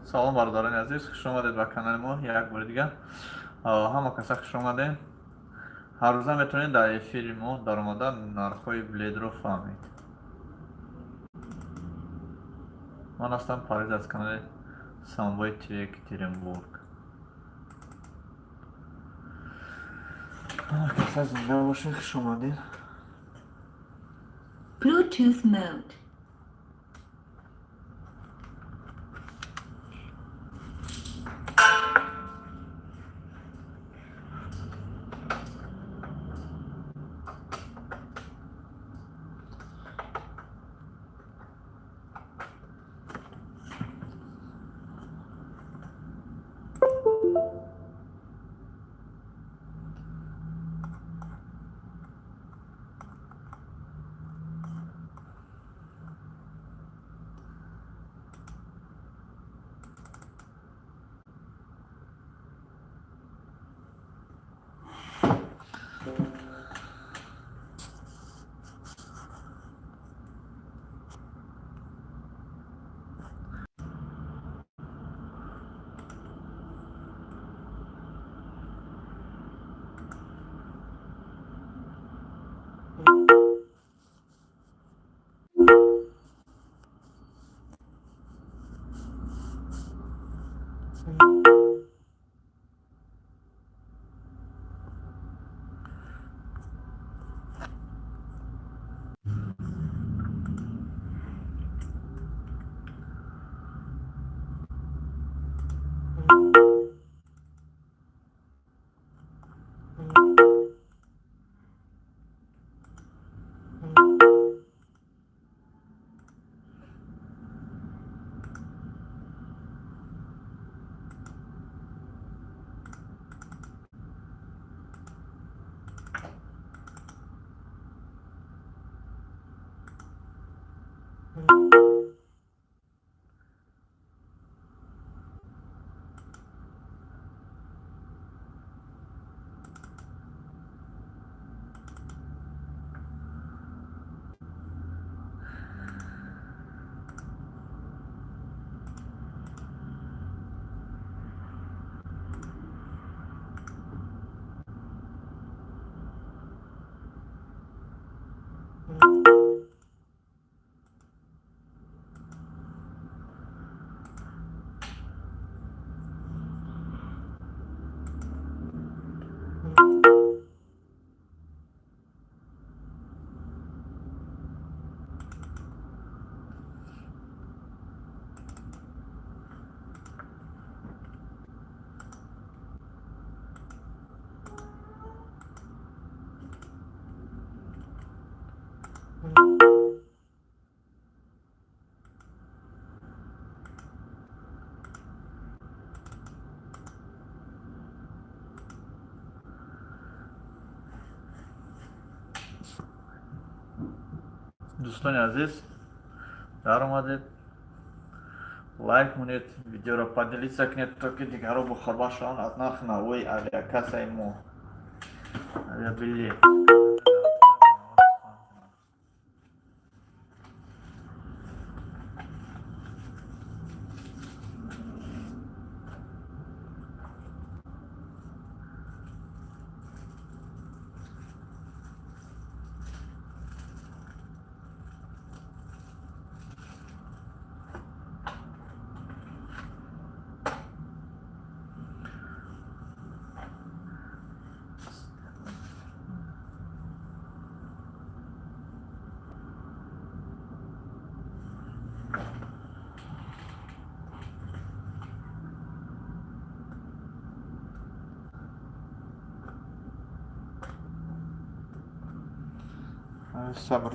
Салом, бародарони азиз, хуш омадед ба канали мо як бори дигар. Ҳама каса хуш омадем. Ҳар рӯза метавонед дар эфири мо даромада нархҳои билетро фаҳмед. Ман ҳастам Парвиз аз канали Самбои ТВ, Екатеринбург. Ҳама каса зинда бошед, хуш омадед. Bluetooth mode. Дӯстони азиз, даромадед, лайк монед, видеоро поделиться кунед, то ки дигарро бохабар шаванд аз нархи навои авиакассаи мо, авиабилет. Сабр.